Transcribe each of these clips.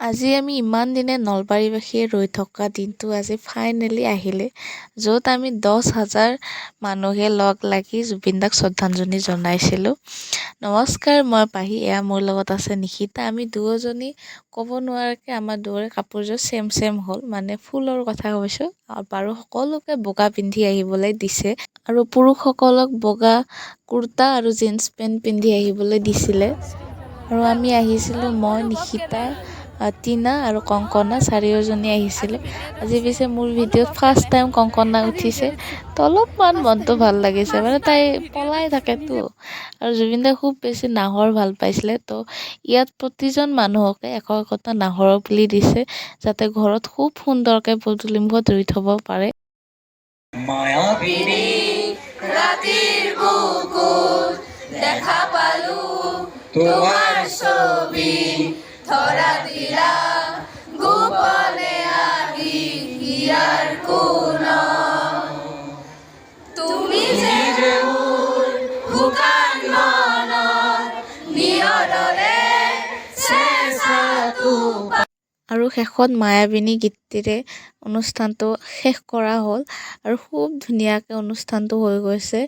আজি আমি ইমান দিনে নলবাৰীবাসীয়ে ৰৈ থকা দিনটো আজি ফাইনেলি আহিলে, য'ত আমি 10,000 মানুহে লগ লাগি জুবিন দাক শ্ৰদ্ধাঞ্জলি জনাইছিলোঁ। নমস্কাৰ, মই পাহি, এয়া মোৰ লগত আছে নিশিতা। আমি দুয়োজনী ক'ব নোৱাৰাকৈ আমাৰ দুয়োৰে কাপোৰযোৰ ছেম ছেম হ'ল, মানে ফুলৰ কথা কৈছোঁ। বাৰু, সকলোকে বগা পিন্ধি আহিবলৈ দিছে আৰু পুৰুষসকলক বগা কুৰ্তা আৰু জীন্স পেণ্ট পিন্ধি আহিবলৈ দিছিলে। আৰু আমি আহিছিলোঁ, মই, নিশিতা, টিনা আৰু কংকনা, চাৰিওজনী আহিছিলোঁ। আজি পিছে মোৰ ভিডিঅ'ত ফাৰ্ষ্ট টাইম কংকনা উঠিছে, তো অলপমান মনটো ভাল লাগিছে। মানে তাই পলাই থাকেতো। আৰু জুবিন দাই খুব বেছি নাহৰ ভাল পাইছিলে, তো ইয়াত প্ৰতিজন মানুহকে এশ একোটা নাহৰৰ পুলি দিছে, যাতে ঘৰত খুব সুন্দৰকৈ পদূলিমুখত ৰুই থ'ব পাৰে। মায়াবিনী ৰাতিৰ বুকুত দেখা পালো তোমাৰ ছবি, ধৰা দিলা গোপনে আহি হিয়াৰ কোণত। তুমি যে যে মোৰ শুকান মনত নিয়ৰৰে চেঁচা টোপা। আৰু শেষত মায়াবিনী গীতটিৰে অনুষ্ঠানটো শেষ কৰা হ'ল আৰু খুব ধুনীয়াকৈ অনুষ্ঠানটো হৈ গৈছে।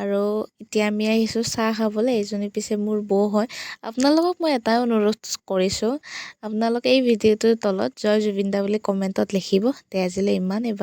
আৰু এতিয়া আমি আহিছোঁ চাহ খাবলৈ। এইজনী পিছে মোৰ বৌ হয়। আপোনালোকক মই এটাই অনুৰোধ কৰিছোঁ, আপোনালোকে এই ভিডিঅ'টোৰ তলত "জয় জুবিন দা" বুলি কমেণ্টত লিখিব। তে আজিলৈ ইমানেই।